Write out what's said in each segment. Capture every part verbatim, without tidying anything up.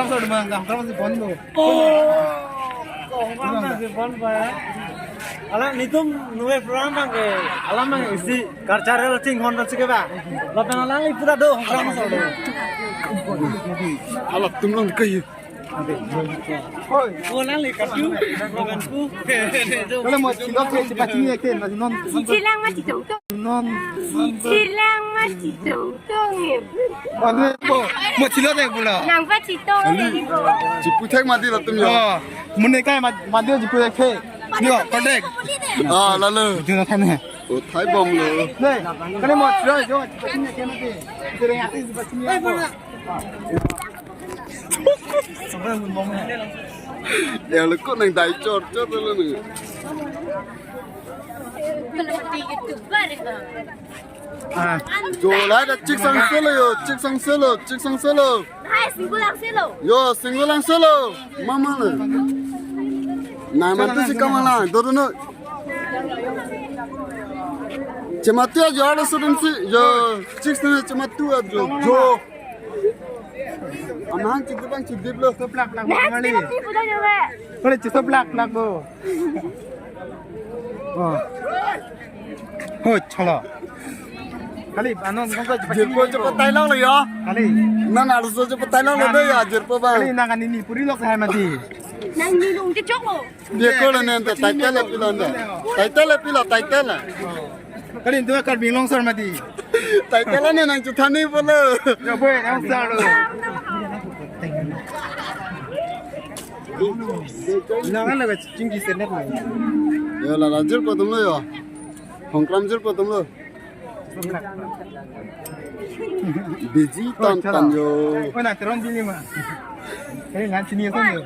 Langsung rumah, langsung rumah si bon lo. Oh, kong bang si bon ba. Alang netum nue program bang ke, alang bang isi cultural chinghon bang si ke ba. Lapen alang ipura do, hongkrong so do. Alang tum long kayu. Oi, ko alang le katu, lapen ku. Kalau mau cilok ke, cepat sini ya, ke, non. Cicilang masih jauh. Non. Cicilang masih jauh. Tong e. Anu po, mo chilo de pulo. Nang pachitong e di bo. Chiputhek mati latum yo. Oh, mune kai mat, mati chiputhek the. Yo, kontek. Ah, lalo. Juna thane. Oh, thai bom lo. Ne, kali mo chilo yo, chiputhek ke mati. Tere ati chiputhek ni. Ya, lo ko nang dai chor chor lo ni. Kalau mati YouTuber ha. Ah. Jo, la da chik sang selo yo, chik sang selo, chik sang selo. Hai, singgulang selo. Yo, singgulang selo. Mama le. Na mati si kamala, do do no. Chematu ajo ada student si, yo, chik sang chematu ajo. Jo. Amang chidip ang chidip lo. Soplak plak. Next, kali. Singgulang selo. Kali chisoplak plak bo. Oh. Ho, chalo. Kali, anon kong ko. Jirpo chepatai long lo yo. Kali. Nang arso chepatai long lo de ya, jirpo bang. Kali, nang kanini puri lok hai mati. Nang nilung kechok lo. Dia ko le nen ta title le pilo nen. Title le pilo, title le. Kali, tu Karbi Anglong sar mati. Title le nen nang chuthani pulo. Ya boy, nang sar lo. Nang ana ka chingki senet lo. Yo, la la jirpo atum lo yo. Hongkram jirpo atum lo. Biji tan tan yo. Oh, na teron bili ma. Eh, ngan chini son yo.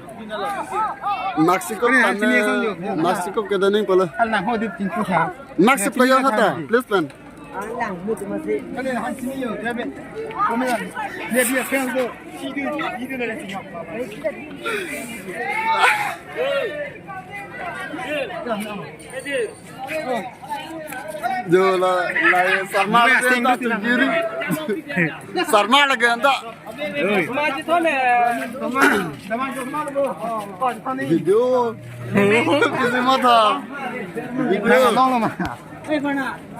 Mexico. Eh, ngan chini son yo. Mexico ke daning pala. Al na ho di tingku sa. Mexico ya hata, please plan. Alang mutu masih. Kali han sini yo, ya be. Kami lang. Dia dia friend tu. Sini, sini na le sini. Jo la la Sarma lagi anta tu kiri. Sarma lagi anta. Video. Kisi mata. Video. Nang long lo ma.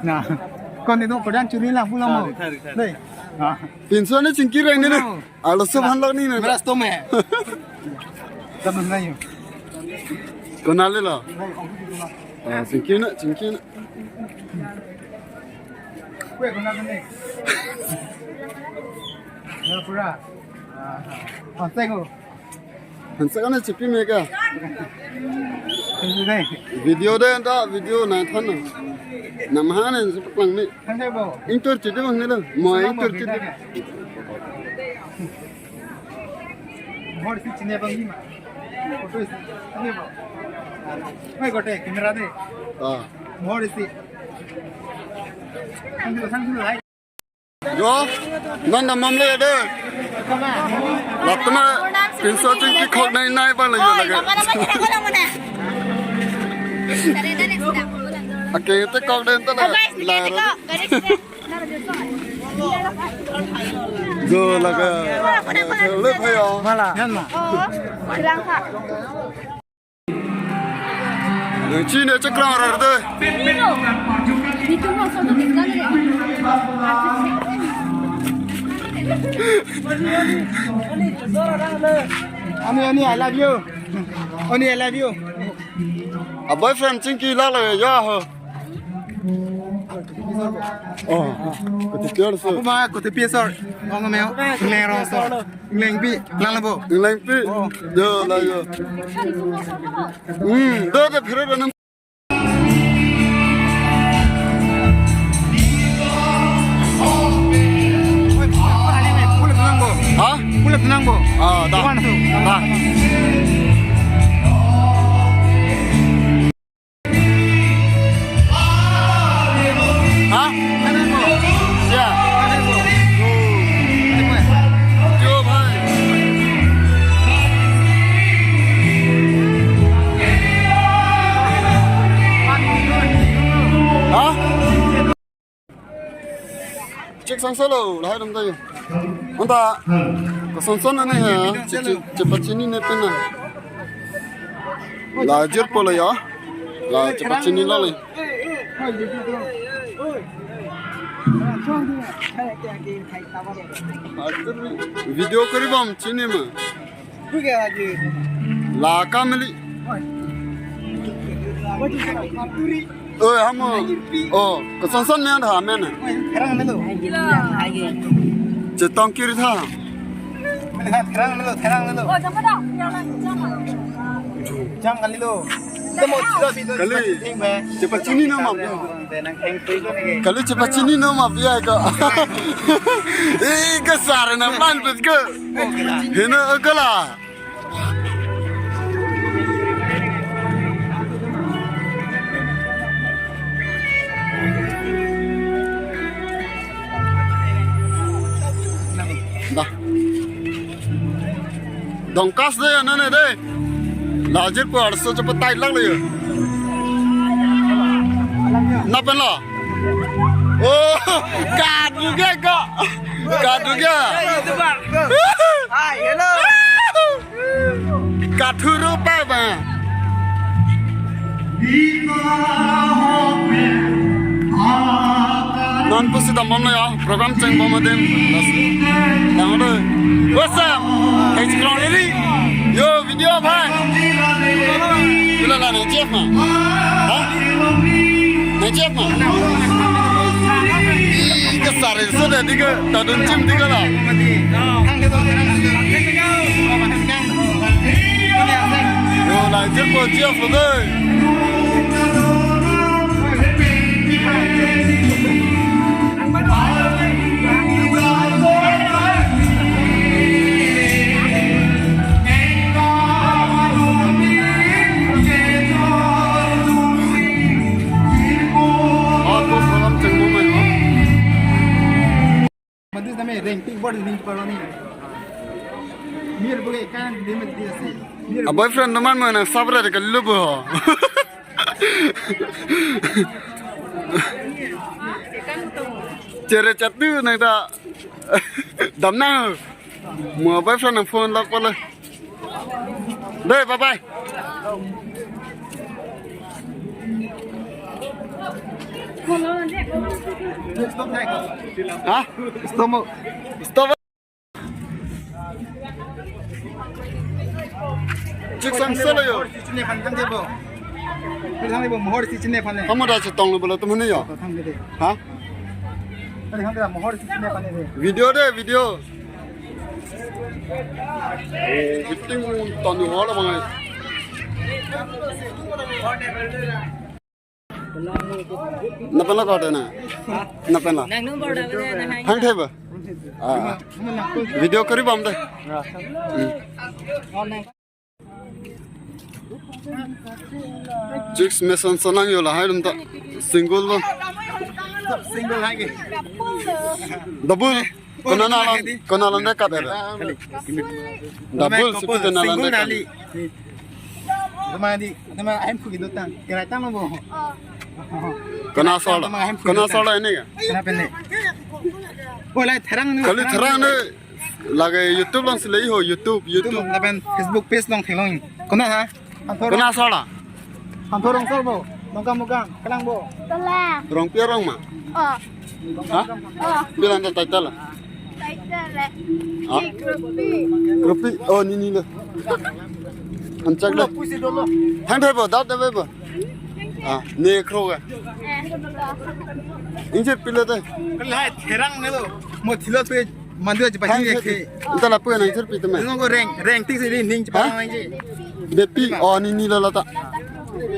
Na. Kon ni dong kodan churi lang pulang mo. Thari, thari, thari. Dei. Ah. Pinso ni chingki reng ni na. Alo sob han lok ni na. Meras to me. Teman na yo. Konale lo. Ah, chingki na, chingki na. Kue konale ni. Ya pura. Ah, ah, tengo. Hansa kana chipi me ka. Video de. Video de anta video na than na. Namahane sepak lang ni. Thank you, bo. Intur chidi bang ni lo. Mo intur chidi. Bhor si chine bang ni ma. Photo si. Thank you, bo. Oi, gote camera de. Ah. Bhor si. Thank you, thank you, hai. Jo, non dam mam le de. Latum pinso chingki khok nai nai pa le jo lage. Ake te kok den ta la. La. Jo lage. Le phayo. Mala. Yan ma. Oh, bilang kak. Chini chekram rar de. Ani, ani, I love you. Ani, I love you. A boyfriend chingki la la ya ho. Oh, kote pior so. Apa ma kote pior so. Ong me, me rong so. Lengpi, lang labo. Lengpi. Oh. Yo, la yo. Hmm, do de phere na. Ha? Pulang tenang, bo. Ah, dah. Bukan tu. Dah. Ha? Ya. Yo, bhai. Ha? Chik sang solo, lahai dam tayo. Anta. Kosonson ane ha, che, che, chepachinine pen na. La jirpo lo ya. La chepachinilo le. Video kori bom chini ma. La kameli. Oi, hamo. Oh, kosonson men tha men. Chetong kiri tha. Jam kali lo. Kali. Chepachini no ma. Kali chepachini no ma biya ko. Eh, ke sar na man bet ko. Hina kala. Dah. Dongkas de, nane de. La jirpo arso chepatai lak le. Napen lo. Oh, kaduk ke ko. Kaduk ke. Hi, hello. Kathuru pa ba. Non pusi dambom lo ya, program chengbom adim. Tang do. What's up? Hey, Chikrong Lily. Yo, video bhai. Pila la nang chef ma? Ha? Nang chef ma? Ih, ke sar so de dige, ta dun chim dige la. Yo, la je ko je fo de. Madus name reng tik bor ning paroni. Mir buke kan limit dia si. Mir A boyfriend teman mana sabra de kalu bo. Chere chatu nang ta. Damna. Mo boyfriend nang phone lak pala. Deh, bye bye. Ha? Stop mo. Stop. Chik sang selo yo. Chine pan thang debo. Thang debo mohor si chine pan ne. Kamu dah chetong lo bolo teman yo. Thang debo. Ha? Thang debo mohor si chine pan ne. Video de, video. Eh, fifteen ton ho lo bang. Napen lo kau na? Napen lo? Nang number dah, dah, dah. Hang theba? Ah. Video kori bom de. Hmm. Chicks meson sonang yo lahai dum ta. Single bom. Single hai ke? Double. Kona nalang, kona lang dekat ada. Double, sepi kona lang dekat. Kemana di? Kemana ayam kuki dotang? Kira tang lo bo. Kona sola. Kona sola ini ke? Kenapa ni? Oh, lai therang ni. Kali therang ni. Lage YouTube lang si lei ho, YouTube, YouTube. Lapen Facebook page lang theklong. Kona ha? Kona sola. Anthorong sol bo. Nongkam mukam, kelang bo. Kelang. Rongpi arong ma? Oh. Ha? Oh. Pila anta title? Title le. Ha? Kropi. Kropi. Oh, nini lo. Anchak lo. Pusi dolo. Hang thai bo, dat de bo. Ah, ne kro ga. Eh. Inje pila de. Kali hai therang ne lo. Mo thilo pe. Mandu aja pachini ke. Anta lapu nang sir pi teman. Nong ko reng, reng tik sini ning cepat nang ji. Bepi, oh nini lo lata.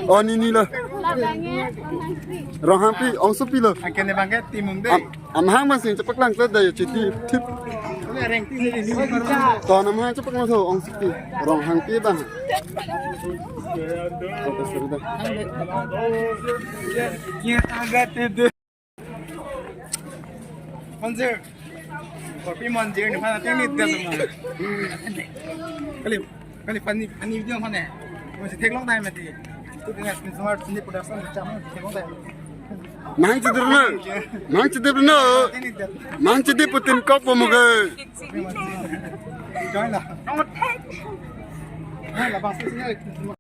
Oh nini lo. Ronghangpi, ongsopi lo. Akhirnya bangke timung de. Am, amahang masing cepat lang tet da yo chiti tip. Reng tik sini ning. Ton amahang cepat lang so ongsopi. Ronghangpi bang. Iya, agak tidur. Manjir. Kopi manjir ni mana tingni dia tu mana. Kali, kali funny, funny video mana. Masih theklong time mati. Tu dengan semua sini production macam mana theklong time. Mang chidir no. Mang chidir no. Mang chidir putin kok pemugai. Kopi manjir. Join la. Nongot thek. Hai, labangso sini.